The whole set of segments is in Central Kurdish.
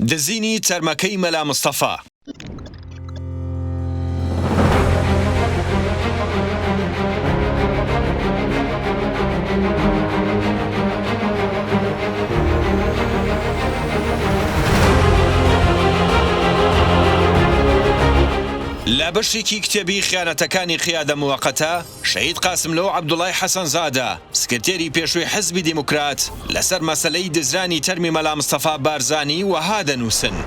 دزینی تەرمەکەی مەلا مستەفا. لە بەشێکی کتێبی خیانەتەکانی قیادە موەقەتە، شەهید قاسملۆ و عەبدوڵای حەسەنزادە، سکرتێری پێشووی حزبی دیموکرات، لەسەر مەسەلەی دزرانی تەرمی مەلا مستەفا بارزانی وەها دەنووسن،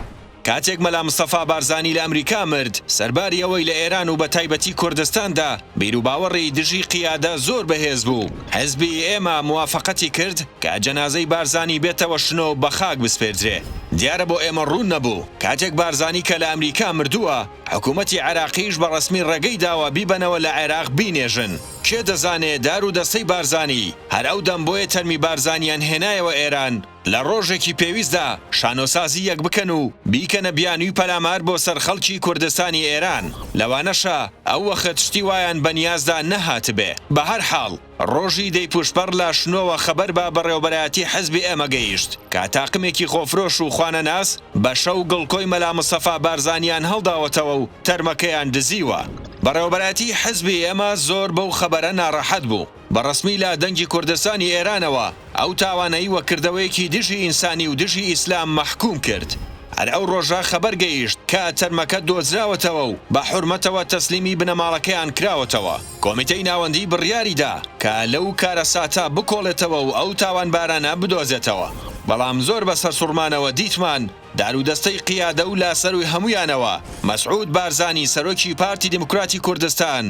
کاتێک مەلا مستەفا بارزانی لە ئەمریکا مرد، سەرباری ئەوەی لە ئێران و بەتایبەتی کوردستاندا بیروباوەڕی دژی قیادە زۆر بەهێز بوو، حزبی ئێمە موافەقەتی کرد کە جەنازەی بارزانی بێتەوە شنۆ و بەخاک بسپێردرێ. دیارە بۆ ئێمە ڕوون نەبوو کاتێک بارزانی کە لە ئەمریکا مردووە، حکوومەتی عێراقیش بە ڕەسمی ڕێگەی داوە بیبەنەوە لە عێراق بینێژن. کێ دەزانێ دار و دەستەی بارزانی هەر ئەو دەم بۆیە تەرمی بارزانیان هێنایەوە ئێران لە ڕۆژێکی پێویستدا شانۆسازی یەک بکەن و بیکەنە بیانووی پەلامار بۆ سەر خەڵکی کوردستانی ئێران. لەوانەشە ئەو وەخت شتی وایان بە نیازدا نەهاتبێ. بە هەر حاڵ ڕۆژی دەی پوشپەڕ لە شنۆوە خەبەر بە بەڕێوەبەرایەتی حزبی ئێمە گەیشت کە تاقمێکی خۆفرۆش و خوانەناس بە شەو گڵکۆی مەلا مستەفا بارزانیان هەڵداوەتەوە و تەرمەکەیان دزیوە. بەڕێوەبەرایەتی حزبی ئێمە زۆر بەو خەبەرە ناڕەحەت بوو. بە ڕەسمی لە دەنگی کوردستانی ئێرانەوە ئەو تاوانەی وەک کردەوەیەکی دژی ئینسانی و دژی ئیسلام مەحکووم کرد. هەر ئەو ڕۆژە خەبەر گەیشت کە تەرمەکە دۆزراوەتەوە و بە حورمەتەوە تەسلیمی بنەماڵەکەیان کراوەتەوە. کۆمیتەی ناوەندی بڕیاری دا کە لەو کارەساتە بکۆڵێتەوە و ئەو تاوانبارانە بدۆزێتەوە. بەڵام زۆر بە سەرسوڕمانەوە دیتمان دارودەستەی قیادە و لە سەرووی هەموویانەوە مەسعوود بارزانی سەرۆکی پارتی دیموکراتی کوردستان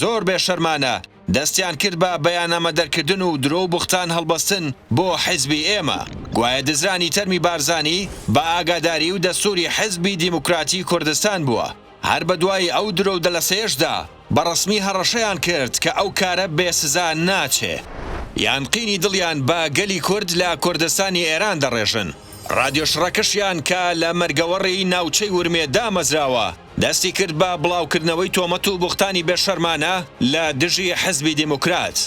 زۆر بێ شەرمانە دەستیان کرد بە بەیاننامە دەرکردن و درۆ و بوختان هەڵبەستن بۆ حیزبی ئێمە. گوایە دزرانی تەرمی بارزانی بە ئاگاداری و دەستوری حیزبی دیموکراتی کوردستان بووە. هەر بە دوای ئەو درۆ و دەلەسەیەشدا بە ڕەسمی هەڕەشەیان کرد کە ئەو کارە بێ سزا ناچێ. یان قینی دڵیان بە گەلی کورد لە کوردستانی ئێران دەڕێژن. ڕادیۆ شڕەکەشیان کە لە مەرگەوەڕی ناوچەی ورمێ دامەزراوە، دەستی کرد بە بڵاوکردنەوەی تۆمەت و بوختانی بێشەرمانە لە دژی حزبی دیموکرات.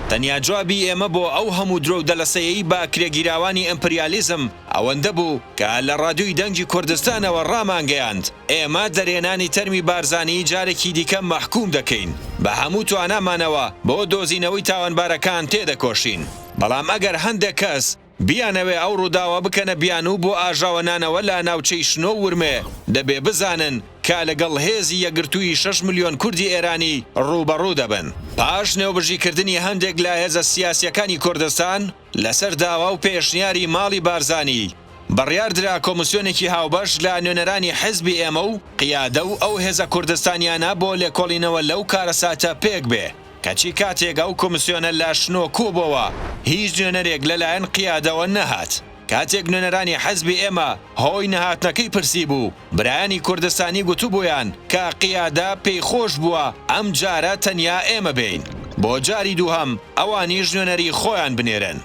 تەنیا جوابی ئێمە بۆ ئەو هەموو درۆ و دەلەسەیەی بە کرێگیراوانی ئیمپریالیزم ئەوەندە بوو کە لە ڕادیۆی دەنگی کوردستانەوە ڕامانگەیاند ئێمە دەرهێنانی تەرمی بارزانی جارێکی دیکە مەحکوم دەکەین، بە هەموو توانامانەوە بۆ دۆزینەوەی تاوانبارەکان تێدەکۆشین. بەڵام ئەگەر هەندێک کەس بیانەوێ ئەو ڕووداوە بکەنە بیانوو بۆ ئاژاوەنانەوە لە ناوچەی شنۆ و ورمێ، دەبێ بزانن کە لەگەڵ هێزی یەکگرتووی شەش ملیۆن کوردی ئێرانی ڕووبەڕوو دەبن. پاش نێوبژیکردنی هەندێک لە هێزە سیاسییەکانی کوردستان، لەسەر داوا و پێشنیاری ماڵی بارزانی، بڕیار درا کۆمیسیۆنێکی هاوبەش لە نوێنەرانی حیزبی ئێمە و قیادە و ئەو هێزە کوردستانیانە بۆ لێکۆڵینەوە لەو کارەساتە پێک بێ. کەچی کاتێک ئەو کۆمسیۆنە لە شنۆ کۆبۆوە هیچ نوێنەرێک لە لایەن قیادەوە نەهات. کاتێک نوێنەرانی حزبی ئێمە هۆی نەهاتنەکەی پرسیبوو، برایانی کوردستانی گوتبوویان کە قیادە پێی خۆش بووە ئەم جارە تەنیا ئێمە بێین. بۆ جاری دووهەم ئەوانیش نوێنەری خۆیان بنێرن.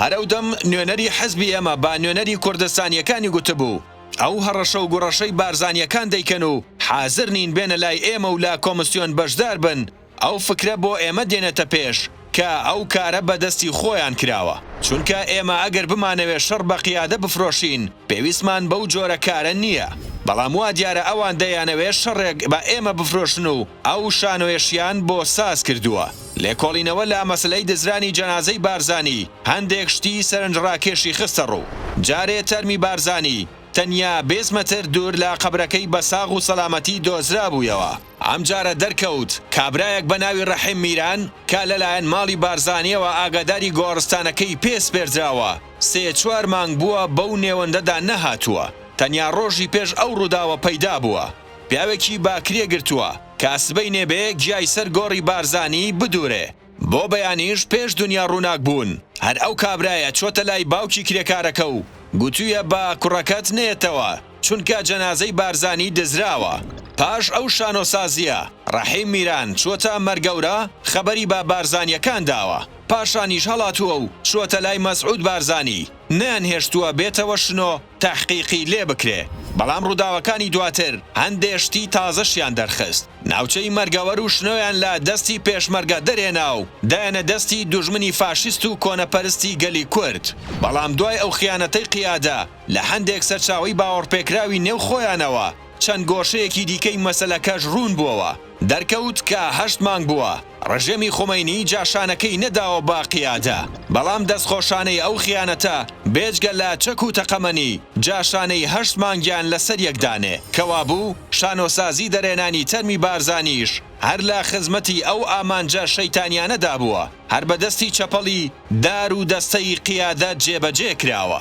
هەر ئەو دەم نوێنەری حزبی ئێمە بە نوێنەری کوردستانییەکانی گوتبوو، ئەو هەڕەشە و گوڕەشەی بارزانییەکان دەیکەن و حازر نین بێنە لای ئێمە و لە کۆمسیۆن بەشدار بن، ئەو فکرە بۆ ئێمە دێنێتە پێش کە ئەو کارە بە دەستی خۆیان کراوە، چونکە ئێمە ئەگەر بمانەوێ شەڕ بە قیادە بفرۆشین پێویستمان بەو جۆرە کارە نییە، بەڵام وا دیارە ئەوان دەیانەوێ شەڕێک بە ئێمە بفرۆشن و ئەو شانۆیەشیان بۆ ساز کردووە. لێکۆڵینەوە لە مەسەلەی دزرانی جەنازەی بارزانی هەندێک شتی سەرنجڕاکێشی خستە ڕوو. جارێ تەرمی بارزانی تەنیا 20 مەتر دوور لە قەبرەکەی بە ساغ و سەلامەتی دۆزرابوویەوە. ئەمجارە دەرکەوت کابرایەک بە ناوی ڕەحیم میران کە لەلایەن ماڵی بارزانییەوە ئاگاداری گۆڕستانەکەی پێ سپێردراوە، سێ چوار مانگ بووە بەو نێوەندەدا نەهاتووە، تەنیا ڕۆژی پێش ئەو ڕووداوە پەیدا بووە. پیاوێکی بە کرێ گرتووە کە سبەینێ بێ گیای سەر گۆڕی بارزانی بدوورێ. بۆ بەیانیش پێش دونیا ڕووناک بوون، هەر ئەو کابرایە چۆتە لای باوکی کرێکارەکە و گوتوویە با کوڕەکەت نەیەتەوە، چونکە جەنازەی بارزانی دزراوە. پاش ئەو شانۆسازییە، ڕەحیم میران چۆتە مەرگەورە خەبەری بە بارزانییەکان داوە. پاشانیش هەڵاتووە و چووەتە لای مەسعود بارزانی، نەیانهێشتووە بێتەوە شنۆ تەحقیقی لێ بکرێ. بەڵام ڕووداوەکانی دواتر هەندێ شتی تازەشیان دەرخست. ناوچەی مەرگەوەر و شنۆیان لە دەستی پێشمەرگە دەرهێنا و دایانە دەستی دوژمنی فاشیست و کۆنەپەرستی گەلی کورد. بەڵام دوای ئەو خیانەتەی قیادە لە هەندێک سەرچاوەی باوەڕپێکراوی نێو خۆیانەوە چەند گۆشەیەکی دیکەی مەسەلەکەش ڕوون بووەوە. دەرکەوت کە هەشت مانگ بووە ڕژێمی خومەینی جاشانەکەی نەداوە بە قیادە، بەڵام دەستخۆشانەی ئەو خیانەتە بێجگە لە چەک و تەقەمەنی، جاشانەی هەشت مانگیان لەسەر یەک دانێ. کەوابوو شانۆسازی دەرهێنانی تەرمی بارزانیش هەر لە خزمەتی ئەو ئامانجە شەیتانیانەدا بووە، هەر بە دەستی چەپەڵی دار و دەستەی قیادە جێبەجێ کراوە.